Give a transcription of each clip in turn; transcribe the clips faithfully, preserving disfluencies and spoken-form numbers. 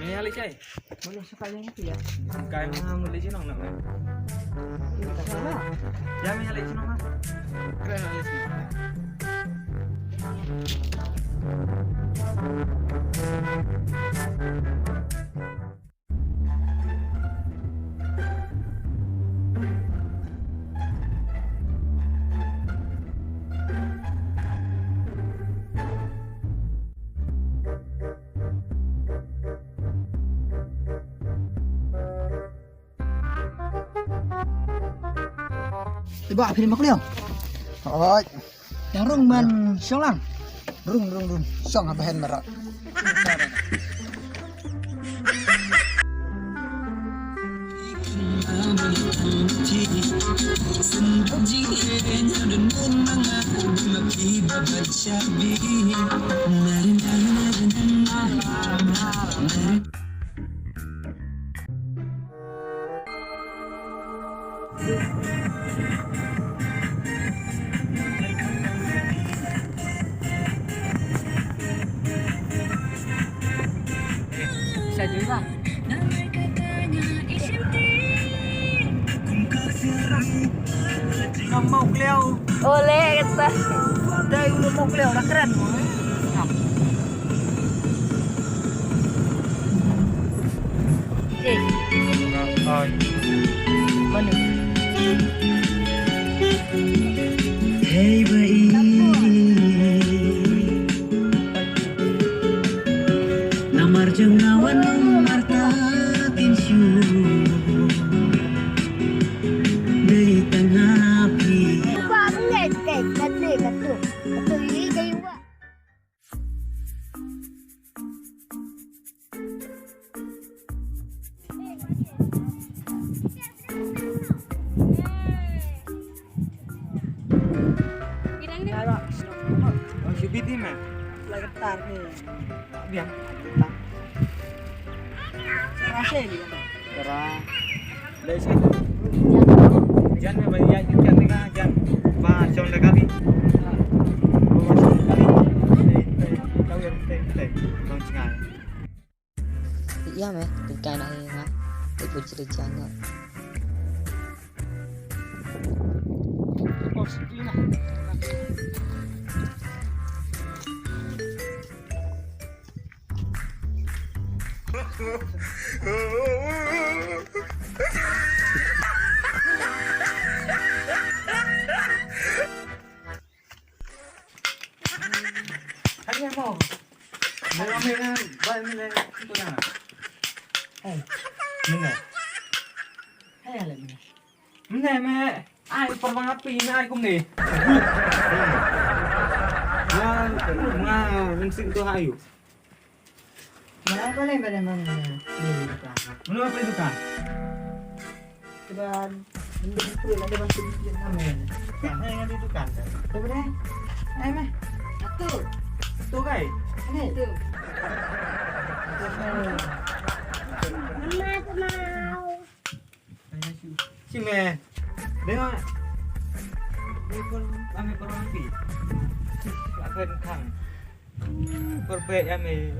Maya lei chai. Maya sa ka yang tu ya. Kai ma mula jinong nak. Ini tak salah. Ya maya lei jinong ha. Keren lei jinong. Tiba phi mak liang. Oi. Yang rung man shong lang. Rung rung rung. Shong ha behen mara. Sa jumpa. Ngam mau kliau. Oleh kata. Dai ulu mau kliau dah keren. Hey. Mana? Hey, baby. Namar jong nga wan ong marta tin shu. Dei tang ha phi. Ba ngai kai kate katu. Katu i kai wa. Bang Syubidi meh. Lagi tar ni. Biang. Tar. Terasa ni. Terang. Dai sa. Jan ba ïa ïa jan ni ka jan. Ba shong da kali. Ba shong da kali. Dai dai. Kau yang dai dai. Kau cengai. Ïa me, tingkai na hi nga. Ibu cerita nya. Hai mo. Mo me na ba me na tu na. Hai. Me na. Hai ale me. Me me. Ai por bang api na ai kumne. Nga nga ningsing tu ayu. Mana apa ni mana mana ni dukan. Mana apa dukan? Dukan. Ini perlu ada bantu duit nama ni. Mana yang ada dukan? Apa ni? Ai meh. Satu. Satu kai. Ini tu. Mama tu mau. Sime. Dengar. Ni pun kami perlu api. Akan kang. Perfect ya me.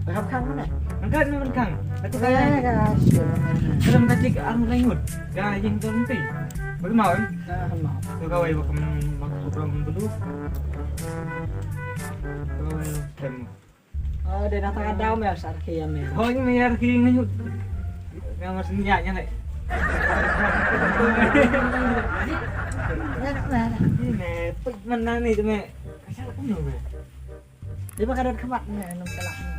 Dah kang mana? Angkat ni kang. Aku kaya. Dalam kacik aku langut. Kaya yang tu nanti. Bagaimana? Dah mau. Tu kawai bakam bakam dulu. Kawai temu. Oh, dia nak tangan daun ya, sarki ya me. Oh, ini me ya ki ngi. Yang mas ni ya nya. Ini pik mana ni tu me. Asal aku nunggu. Dia pakai daun kemat ni, nung kelak ni.